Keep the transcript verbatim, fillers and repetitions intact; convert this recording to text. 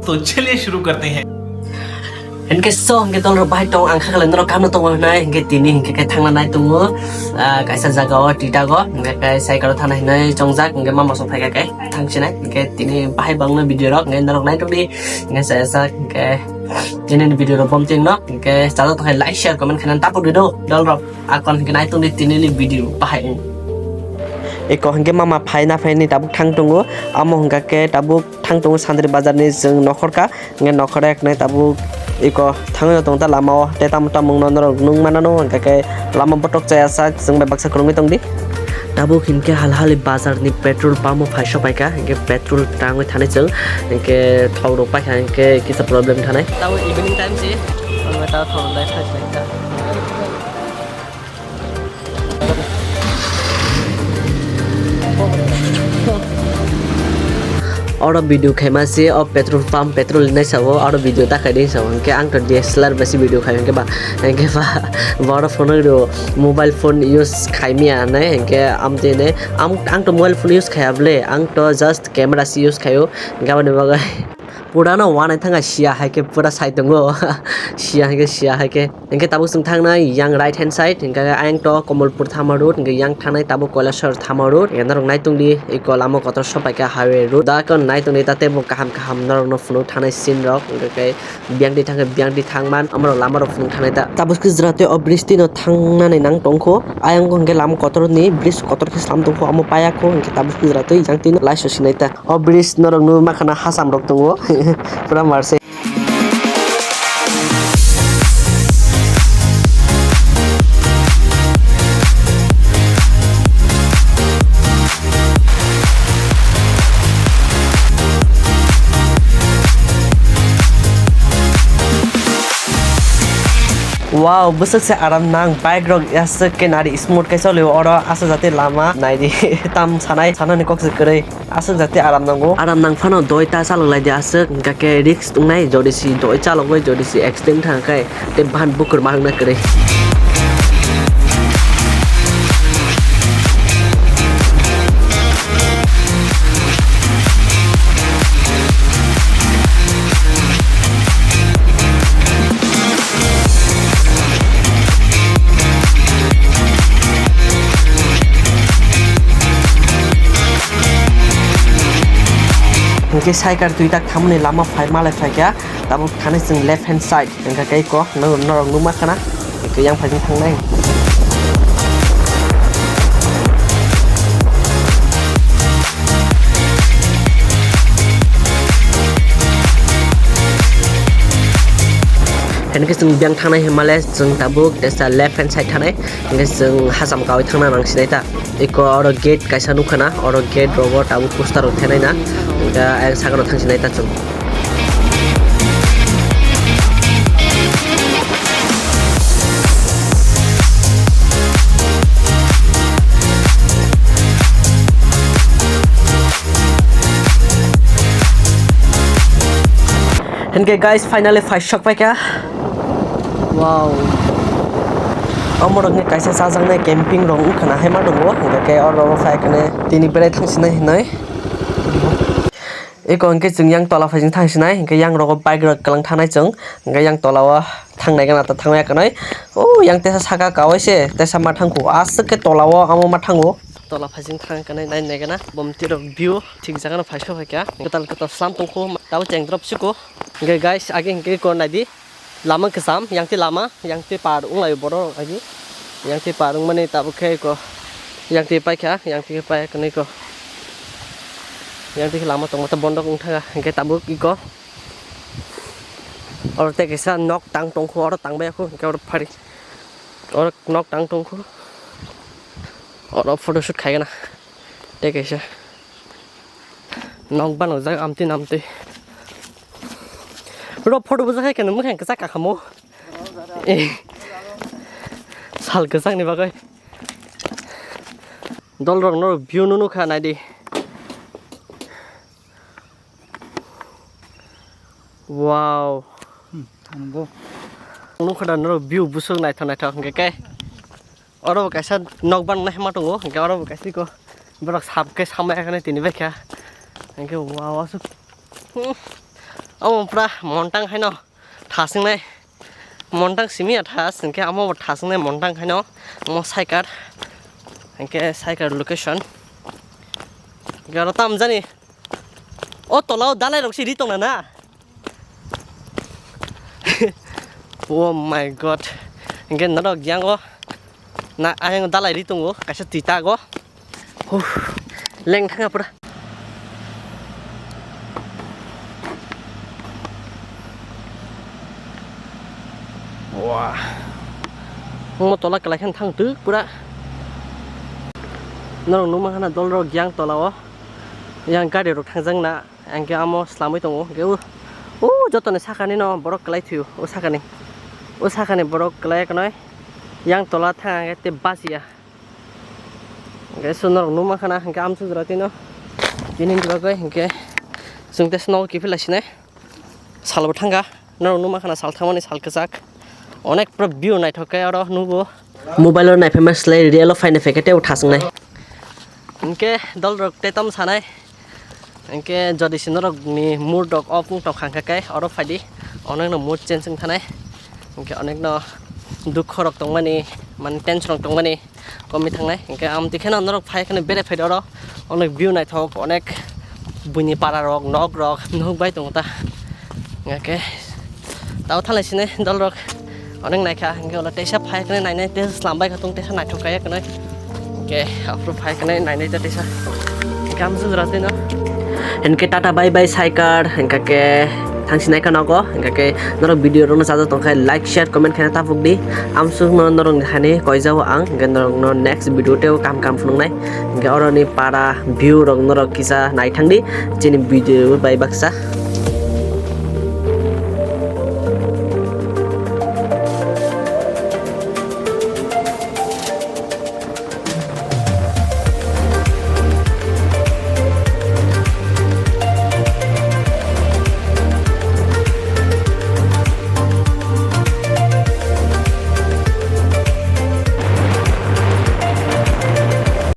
तो चलिए शुरू करते हैं। Hinkhe so, hinkhe dol rok bahai tong, ang kha khlai norok kaham no tongo hinai, hinkhe tini hinkhe khe thangna nai tongo, ah, kaisa jaga o twi tago, hinkhe khe cycle o thana hinai chongjak, hinkhe mama song phaikha khe thangsinai, hinkhe tini bahai bangno video rok, hinkhe norok nai tongdi, hinkhe chayajak, hinkhe tini ni video rok bomtwi no, hinkhe chajak tongkhe like, share, comment khaina tapuk di do, dol rok. Akon hwnkhe nai tongdi tinini video bahai wng. Eko hwnkhe mama phaina phaini tabuk thang tongo. Amo hwnkha khe tabuk thang tongo Sandri bazarni chwng nokhorka. Hwnkhe nokhor eknai tabuk eko thangwi tongta lamao. Tei tamo tamo wngno norok nukmanano hwnkha khe lama botok chaya sak chwng bai baksa kwrwngwi tongdi. Tabuk hinkhe hal hali bazarni petrol pump o phai sopaikha. Hinkhe petrol tangwi thanai chwng. Hinkhe thok rok paikha hinkhe kisa problem thanai. Tabuk evening time se. Ang tabuk thok rok lai phai Oro video khaima se o petrol pump, petrol hinai sao, oro video ta khaidi sao. Hinkhe ang to D S L R bai se video khai hinkhe ba, hinkhe ba, boro phone ro mobile phone use khaimya hinai, hinkhe amtwi hinai, ang, ang to mobile phone use khaya bwle, ang to just camera se use khaio, hinkhe aboni bagwi pura no wanai thangkha, siya hai khe pura sai tongo, siya hai khe, siya hai khe. Hinkhe tabuk chwng thangnai yang right hand side, hinkhe ayang to Komolpur Thama road, hinkhe yang thangnai tabuk Koilashahar Thama road. Hinkhe norok nai tongdi, eko lama kotor sopaikha highway road. Da kon nai tongdi ta teibo kaham kaham norokno phunuk thangnai scene rok. Hinkhe khe biyangdi thangkhe biyangdi thangman, amorok lamarok phunuk thangnai ta. Tabuk khe jwra tei o bridge twi no thangnani nang tongkho. Ayang hinkhe lama kotorni bridge kotor khe slam tongkho, amo payakho, hinkhe tabuk khe jwra twi yang twi no laiso sinai ta. O bridge norok nugwi mankha na hacham rok tongo. Pura mar se. Wow, bwswk se aram nang, bike rok aswk khe nari smooth khe cholio oro aswk jati lama naidi tam sanai sanani kok se kwrwi. Aswk jati aram nango. Aram nang phano doi ta chalok lai di aswk, hwnkha khe risk wngnai, jodi si doi chalok bai, jodi si accident thang khe tei bahan bukur ma wngna kwrwi. Hwnkhe cycle twi tak thamani lama phai malai phaikha, tabuk thani chwng left hand side, hwnkha khe eko norok nukma khana, hwnkhe yang phaising thangnai. Hwnkhe chwng biyang thangnai hinmale chwng tabuk teisa left hand side thangnai, hwnkhe chwng hacham kaui thangna nang sinai ta. Eko oro gate kaisa nukha na, oro gate rogo tabuk poster rok thenai na, hwnkhe ayang saka rok thang sinai ta chwng. Hinkhe guys, finally phai sok paikha. Wow. Omo rokni kaisa chajaknai camping rok wngkha na haima tongo, hinkhe oro phai khane tini berai thang sinai hinwi. Eko hinkhe chwng yang tola phaising thang sinai, hinkhe yang rogo bike rok kwlang thangnai chwng, hinkhe yang tola o thangnai gana ta thangya kanai. O yang teisa saka kawai se, teisa ma thangkho, aswk khe tola o amo ma thango. Tola phaising thang kanai nai nai gana, bomti rok view thik jaga no phai sok phaikha, kwtal kwtal slam tongkho, tabuk cheng drop siko. Hinkhe guys, age hinkhe ko naidi. Lama kwcham, yang twi lama, yang twi par wng lai borok agi. Yang twi par wng mani tabuk khe ko, yang twi paikha, yang twi pai kwnwi ko. Yang twi lama tongma ta bondok wng thangkha, hinkhe tabuk iko. Oro tei kaisa nok tang tongkho, oro tang bai kho, hinkhe oro phari. Oro nok tang tongkho. Oro photoshoot khaigana. Tei kaisa. Nok banokjak amtwi namtwi. Bro, photo bujak hai khe nung mwkhang kwchak kakhamo. Eh. Sal kwchakni bagwi. Dolrokno view no nukha naidi. Wow. Hmm, thango. Nukha da norok view busuk naithok naithok hwnkhe khe. Oro bo kaisa nok ban naima tongo, hwnkhe oro bo kaisa iko borok sap khe sama yakhwna tini baikha. Hwnkhe wow aswk. Hmm. Omo pura montang haino thaswngnai. Montang simi ya thas, hinkhe amo bo thaswngnai montang haino. Omo Saikar. Hinkhe Saikar location. Hinkhe oro tamjani. O tolao dalai rok si ri tongna na. Oh my God. Hinkhe norok yango na ayang dalai ri tongo, kaisa twi tago. Huh, leng thanga pura. Wah. Omo tola kwlai khe thang twk pura. Norok nukma khana dol rok yang tola o. Yang gari rok thangjak na. Hinkhe amo slamwi tongo. Hinkhe o, o jotoni sakani no borok kwlai thwio. O sakani. O sakani borok kwlai kanai. Yang tola thang hinkhe tei basiya. Hinkhe chwng norok nukma khana hinkhe amsuk jora tino. Tini jora bai hinkhe chwng tei snow kiphilai sinai. Salbo thangkha. Norok nukma khana sal thangmani sal kwchak. Onek pura view naithok khe oro nugo. Mobile o naiphaima slai real o phaina phaikhe tei bo thaswngnai. Hinkhe dol rok tei tamo sanai. Hinkhe jodi se norok ni mood rok off wng tong kha khe oro phaidi. Onek no mood change wng thanai. Hinkhe onek no dukho rok tongmani, mane tension rok tongmani komwi thangnai. Hinkhe amtwi kheno norok phai kheno bere phaidi oro. Onek view naithok, onek buini para rok, nok rok, nuk bai tongo ta. Hinkhe tao thalai sini dol rok onek naikha, hinkhe ulo teisa phai kheno nainai, teisa slam bai kha tong, teisa naithok kaya kheno. Hinkhe aphuru phai kheno nainai ta teisa. Hinkhe amsuk jora tino. Hinkhe tata bye bye Saikar, hinkhe thangsinai kha nogo, hinkhe norok video rokno chajak tongkha like, share, comment khaina tapuk di. Amsukno norokni hani koijao ang, hinkhe norokno next video teo kam kam phunuknai. Hinkhe oroni para view rok norok kisa nai thangdi chini video bai baksa.